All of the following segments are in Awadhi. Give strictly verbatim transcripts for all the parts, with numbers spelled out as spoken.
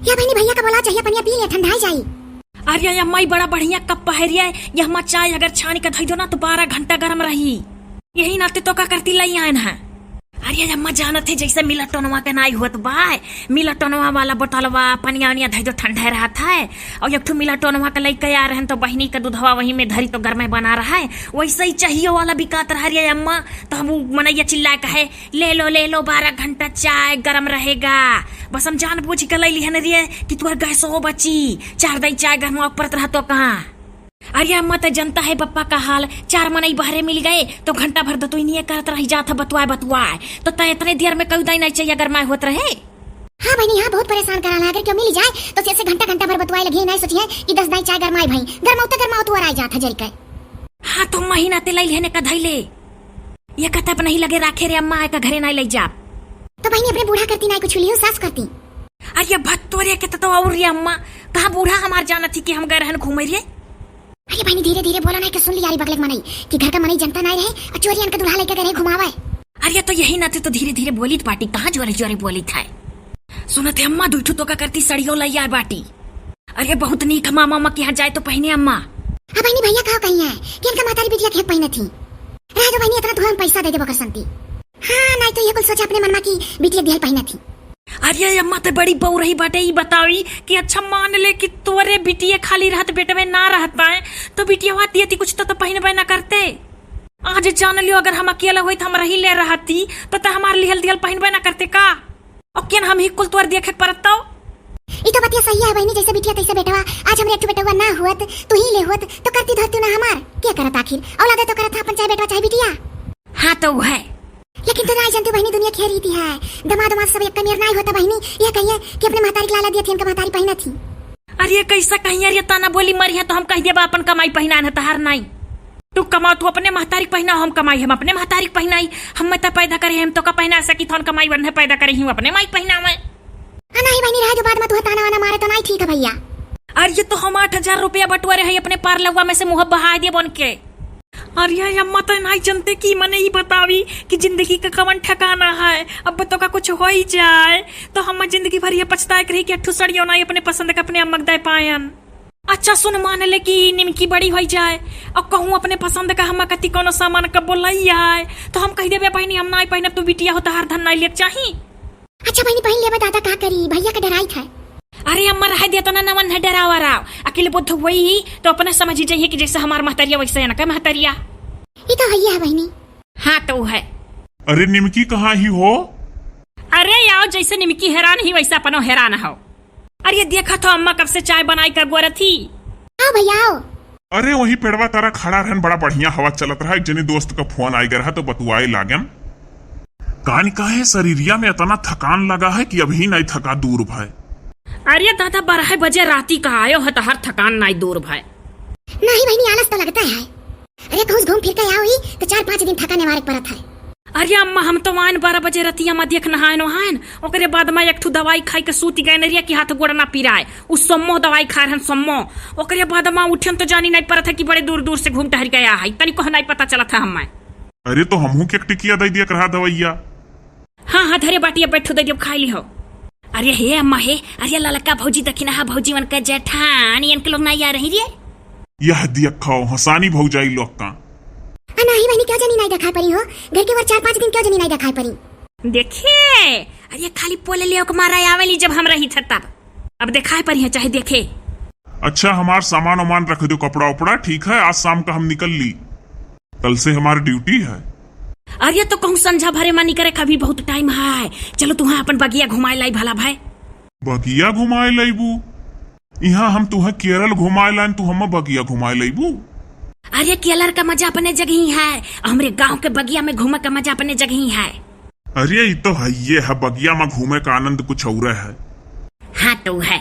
या बहिनी, भइया का बोला, चाहिए पनिया पी ले, ठंडाई जाई। अरे या माई, बड़ा बढ़िया कप पहिरिया है, यहमा चाय अगर छानी के धई दो ना तो बारह घंटा गरम रही। यही नाते तो का करती लई आयन है। अरे अम्मा जानत है, जैसे मिलाटोनवा के नाई होत बा, मिलाटोनवा वाला बोतलवा पनिया उनिया धई दो, ठंडा रहत है। और एक ठो मिलाटोनवा के लइके आ रहन तो बहिनी के दूधवा वही में धरी तो गरमे बना रहा है, वैसे ही चाहिए वाला बिकात रहा रे अम्मा। तो हम उ मनैया चिल्ला कहे, "ले लो, ले लो, बारह घंटा चाय गरम रहेगा।" बस हम जान बूझ के लैली हन रे कि तोहर गैसो बची, चार दाई चाय गरमावे के परत रहा तो कहाँ। अरे अम्मा, त जनता है बप्पा का हाल, चार मनई बहरे मिल गए तो घंटा भर दतुइनिए करत रह जात है, बतुआए बतुआए। तो तय इतने देर में कई दाई नाई चाहिए गरमाए होत रहे। हाँ बहिनी, हाँ, बहुत परेशान कराला। अगर क्यों मिल जाए तो जैसे घंटा घंटा भर बतुआए लगी, नाई सोचिए कि दस दाई चाय गरमाए भाई, गरमाउते गरमाउत वराई जात है जल के। हाँ, तो महीना ते लई लेने का धैले। ये कहते अपने ही लगे राखे रे अम्मा, आए का घरे नाई लई जाब। तो बहिनी, अपने बूढ़ा करती नाई कुछ लियो, सास करती। अरे भत्तोरे के तो और रे अम्मा, कहाँ बूढ़ा हमार जानत थी कि हम गए रहन घूमे रे। अरे बहिनी, धीरे धीरे बोला, नाई के सुन लिया रे बगले के मनई कि घर का मनई जनता नाई रहे और चोरियन के दूल्हा लेके गए रहे घुमावे। अरे तो यही नाते तो धीरे धीरे बोलित बाटी, कहाँ जोरे जोरे बोलित है। सुनत है अम्मा, दुई ठो तोका करती सड़ियो लई आए बाटी। अरे बहुत नीक है मामा, अम्मा के यहाँ जाए तो पहिने अम्मा। हाँ बहिनी, भइया कहो कहीं है कि इनका मातारी बिटिया के पहिने थी। रह दो बहिनी, इतना तो हम पैसा दे देबो कर संती। हाँ, नाई तो ये कुल सोचा अपने मन में कि बिटिया दिहल पहिने थी। अरे अम्मा, ते बड़ी बउरही बाटे, ई बतावी कि अच्छा मान ले कि तोरे बिटिया खाली रहत, बेटवे ना रहता है, तो बिटिया हुआ दियती कुछ तो, तो पहिनबे ना करते। आज जान लियो, अगर हम अकेला होई तो हम रही ले रहती, तो ते हमार लिहल दिहल पहिनबे ना करते का? और केन हम ही कुल तोर देखे के परत तो? ई तो बतिया सही है बहिनी, जैसे बिटिया तैसे बेटवा। आज हमरे एक ठो बेटवा ना होत, तू ही ले होत, तो करती धरती ना हमार। के करत आखिर? औलादे तो करत है अपन, चाहे बेटवा चाहे बिटिया। हाँ तो है। लेकिन तो नाई जानती बहिनी, दुनिया के रीति है। दमाद दमाद सब एक मेर नाई होता बहिनी। यह कहिए कि अपने महतारी के लाला दिया थी, इनका महतारी पहिना थी। अरे कैसा कहिए रे, ताना बोली मरी है तो हम कह देबा अपन कमाई पहिनान है, तहार नाई। तू कमाओ, तू अपने महतारी के पहिनाओ, हम कमाई, हम अपने महतारी के पहिनाई। हम तो पैदा करे, हम तो का पहिना सकी थोन, कमाई वरने पैदा करे ही, अपने माई पहिनावे। आ, नहीं बहिनी, रह जो, बाद में तू ताना वाना मारे तो नाई ठीक है भइया। अरे ये तो हम आठ हजार रुपया बटोरे है अपने पार्लवा में से मुँह बहाए दे बन के। अरे अम्मा, तो नाई जनते कि मने ई बतावी कि जिंदगी का कवन ठिकाना है। अब तो का कुछ हो ही जाए तो हम जिंदगी भर ये पछताए के रही कि अठू सड़ियो नाई अपने पसंद का अपने अम्मा के दे पायन। अच्छा सुन, मान ले कि निमकी बड़ी होई जाए और कहूँ अपने पसंद का हम कति कोनो सामान कब्बो लई आए, तो हम कह देबे, "बहिनी, हम नाई पहिनब, तू बिटिया हो, तहार धन नाई लेक चाही।" अच्छा बहिनी, पहिन लेबे दादा, का करी, भइया के डराई था। अरे अम्मा, रहे दे तो ना, नवन है डरावा राव, अकेले बुद्ध वही तो अपना समझ ही जाइए कि जैसे हमार महतरिया वैसे है ना का महतरिया। ई तो हइये है बहिनी। हाँ तो है। अरे निमकी कहाँ ही हो? अरे आओ, जैसे निमकी हैरान ही वैसे अपनो हैरान हो। अरे देखा तो अम्मा कब से चाय बनाई का गोरत ही। आओ भइया आओ। अरे वही पेड़वा तारा खड़ा रहन, बड़ा बढ़िया हवा चलत रहा, एक जनी दोस्त का फोन आइ गया रहा तो बतुआए लागन। कान काहे शरीरिया में इतना थकान लगा है कि अभी नहीं थका दूर भय। अरे दादा, बारह बजे राती का आयो है तो हर थकान नहीं दूर भय। नहीं बहिनी, आलस तो लगता है। अरे कहूँ से घूम फिर के आओ ही तो चार पाँच दिन थका निवारक परत है। अरे अम्मा, हम तो आयन बारह बजे रतिया में देख नहायन ओहायन, ओकरे बाद में एक ठू दवाई खाई के सूत गए नरिया कि हाथ गोड़ ना पिराए। उ सम्मो दवाई खाए रहन, सम्मो। ओकरे बाद में उठन तो जानी नहीं परत है कि बड़े दूर दूर से घूम टहर गया है, तनी को नहीं पता चलत है हमें। अरे तो हमहू के एक टिकिया दे दिया करहा दवाइया। हाँ हाँ, धरे बाटी, अब बैठो दे दियो, खाई ली हो। अरे हे अम्मा हे, अरे ललका भौजी दखिना हा भौजी उनका जेठानी, इनके लोग नहीं आ रही रे। यह दिया खाओ हसानी भौजाई लोग का। आ नहीं बहिनी, क्यों जनी नहीं दिखाई पड़ी हो? घर के ऊपर चार पाँच दिन क्यों जनी नहीं दिखाई पड़ी? देखे, अरे खाली पोले ले के मारा आवेली जब हम रही था तब। अब दिखाई पड़ी है चाहे देखे। अच्छा, हमार सामान वामान रख दो, कपड़ा उपड़ा, ठीक है, आज शाम का हम निकल ली, कल से हमार ड्यूटी है। अरे तो कहूँ संझा भरे मानी करे, अभी बहुत टाइम है, चलो तुहाँ अपन बगिया घुमाए लाई भला भाई। बगिया घुमाए लइबू? यहाँ हम तुहे केरल घुमाए लान, तू हमें बगिया घुमाए लइबू? अरे केरल का मजा अपने जगह ही है, हमरे गांव के बगिया में घूमे का मजा अपने जगह ही है। अरे ई तो हइये है, बगिया में घूमे का आनंद कुछ और है। हाँ तो है।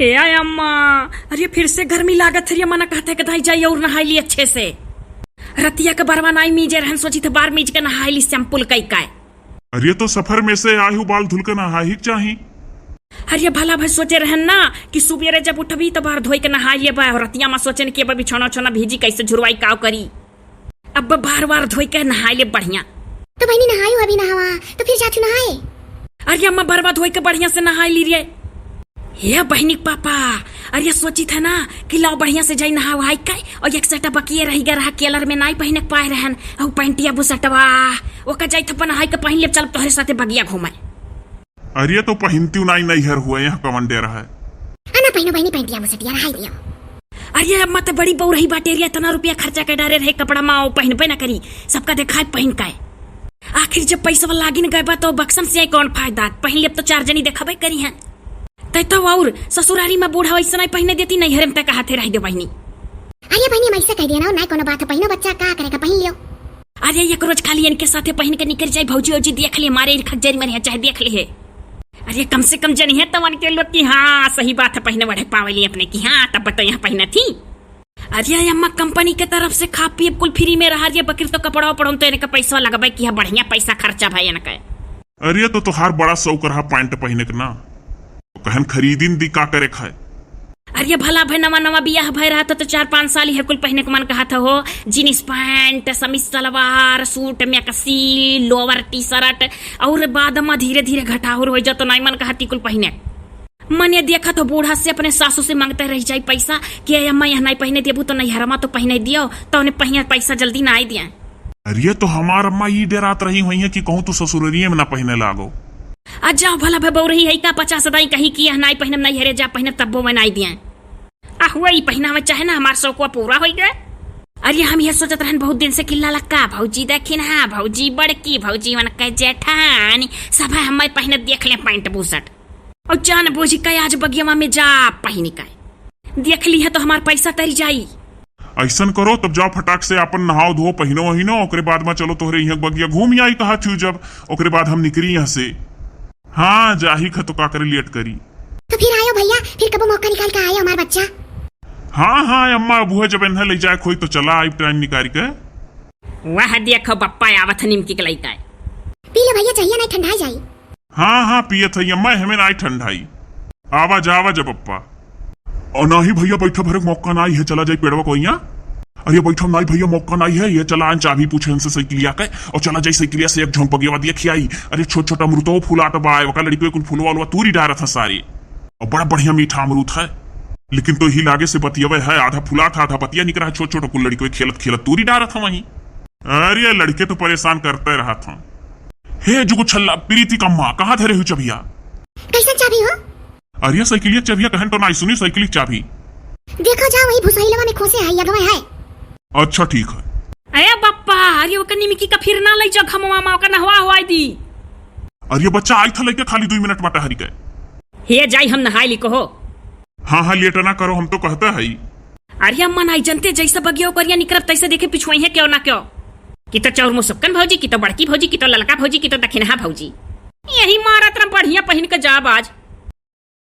ए आय अम्मा, अरे फिर से गर्मी लागत है, ये मना कहते कि दाई जाई और नहाई ली अच्छे से। रतिया के बरवा नाई मीजे रहन, सोची थे बार मीज के नहाई ली शैम्पुल कई काय। अरे तो सफर में से आए हो, बाल धुल के नहाई के चाही। अरे भला भाई सोचे रहन ना कि सुबेरे जब उठबी तो बार धोई के नहाई लेबा, और रतिया में सोचन कि अब बिछौना उछौना भीजी, कैसे झुरवाई काव करी। अब बार बार धोई के नहाई ले बढ़िया। तो बहिनी नहाई हो अभी नहावा, तो फिर जाथू नहाए। अरे अम्मा बरवा धोई के बढ़िया से नहाई ली रे। हे बहिनी के पापा, अरे सोचित है ना कि लाओ बढ़िया से जाई नहा वहाई के, और एक सेट बकिए रहि गए रहा, केलर में नाई पहिने के पाए रहन, और पैंटिया बुसटवा, ओका जाइत अपन नहाई के पहिन लेब, चलब तोहरे साथे बगिया घूमे। अरे तो पहिनती नाई, नैहर हुए, यहाँ कवन डेरा है? आ ना पहिनो बहिनी पैंटिया बुसटिया, रहाई दियो। अरे अम्मा तो बड़ी बउरही बाटे रे, इतना रुपया खर्चा कर डारे रहे कपड़ा मा, वो पहिनबे ना करी, सबका देखाए पहिन के। आखिर जब पैसा लागिन गए बा तो बक्सम से आई कौन फायदा, पहिन लेब तो चार जनी देखबे करी हैं। तै तो और ससुरारी में बूढ़ा वैसे नहीं पहिने देती, नैहरे में तै कहा थे रह दे बहिनी। अरे बहिनी, हम ऐसे कह दिया ना, ना कोनो बात है, पहिनो बच्चा का करे का, पहिन लियो। अरे एक रोज खाली इनके साथे पहिन के निकल जाई, भौजी औजी देख लिए, मारे इरखक जरी मरे चाहे देख लिए। अरे कम से कम जनी है तवन के लोग की, हाँ सही बात है, पहिने वढ़े पावेली अपने की, हाँ तब बताओ यहाँ पहिने थी। अरे अम्मा, कंपनी के तरफ से खा पिए कुल फ्री में रहा, ये बकिर तो कपड़ा उपड़ा तो इनका पैसा लगबे किया, बढ़िया पैसा खर्चा भाई इनका। अरे तो तोहार बड़ा शौक रहा पैंट पहिने के ना, तो कहन खरीदिन दी, का करे खाए। अरे भला भाई, नवा नवा बियाह भय रहा था तो चार पाँच साल ही कुल पहिने के मन कहा था हो, जींस पैंट, समीज सलवार, सूट मैक्सी, लोअर टी शर्ट, और बाद में धीरे धीरे घटाहुर हो जाओ तो नहीं मन कहा ती कुल पहिने। मने देखत हो बूढ़ा से अपने सासू से मांगते रह जाई पैसा कि "ए अम्मा, यह नहीं पहिने देबू तो नैहरमा तो पहिने दियो", तो उन्हें पहिया पैसा जल्दी ना आई दिया। अरे तो हमार अम्मा ई डेरात रही हुई है कि कहूँ तू ससुररिये में ना पहिने लागो। आ जाओ भला भे बउरही है का, पचास दाई कही कि "यह नहीं पहिनम, नैहरे जा पहिनब तब्बो में नाई दिया।" आ हुआ ई पहिना में चाहे ना हमार शौकवा पूरा होई गए। अरे हम यह सोचत रहन बहुत दिन से कि लाला का भौजी देखिन, हाँ भौजी बड़की भौजी उनके जेठानी सब है, हमें पहिने देख ले पैंट बुसट। और जान बूझी के आज बगियवा में जा पहिनी के देख ली है तो हमार पैसा तरी जाई। ऐसन करो तब जाओ फटाक से आपन नहाओ धो पहिनो वहिनो, ओकरे बाद में चलो तोहरे यहाँ बगिया घूम आई कहा थी जब, ओकरे बाद हम निकरी यहाँ से। हाँ जाही ख तो का करे लेट करी। तो फिर आयो भैया, फिर कबो मौका निकाल के आयो हमार बच्चा। हाँ हाँ अम्मा, अब हुए जब इन्हें ले जाए खोई तो चला आई टाइम निकाल के। वह देखो बप्पा आवत है निमकी के लइका। पी ले भैया, चाहिए नहीं ठंडा जाई। हाँ हाँ पियत है अम्मा, हमें नाई ठंडाई। आवा जा, आवा जा पप्पा। और नाही भैया, बैठा भरे मौका नाई है, चला जाई पेड़वा कोइया। अरे बैठा नाई भैया, मौका नाई है, ये चला आन चाबी पूछे इनसे साइकिलिया के, और चला जाई साइकिलिया से एक झोंक बगिया दिया खियाई। अरे छोट छोट अमरुतो फुलात बा, ओका लड़की कुल फुलवा उलवा तूरी डारत है सारी। और बड़ा बढ़िया मीठा अमरूद है, लेकिन तो ही लागे से बतियवे है, आधा फुलात है आधा बतिया निकरा है। छोट छोट कुल लड़की खेलत खेलत तूरी डारत है वहीं। अरे लड़के तो परेशान करते रहत हैं। हे जुगु छल्ला, प्रीति कम्मा, कहाँ धरे हुई चबिया? कैसन चाबी हो? अरे साइकिलिया चबिया कहन तो नाई सुनी, साइकिल चाबी। देखो जा वही भुसैलवा में खोसे है, अगवा है। अच्छा ठीक है। अरे बप्पा, अरे ओकर निमकी का फिर ना लई जा घमवा मा, ओकर नहवा हवाई दी। अरे बच्चा आई था लइके खाली दुई मिनट मा टहरी के। हे जाई हम नहाई ली कहो। हाँ हाँ लेट ना करो, हम तो कहता है। अरे अम्मा नाई जनते जैसे बगिया करिया निकरब तैसे देखे पिछुआई है क्यों ना क्यों। कि तो चौर मुसुक्कन भौजी, कि तो बड़की भौजी, कि तो ललका भौजी, कि तो दखिनहा भौजी। यही मारत रह बढ़िया पहिन के जाब आज।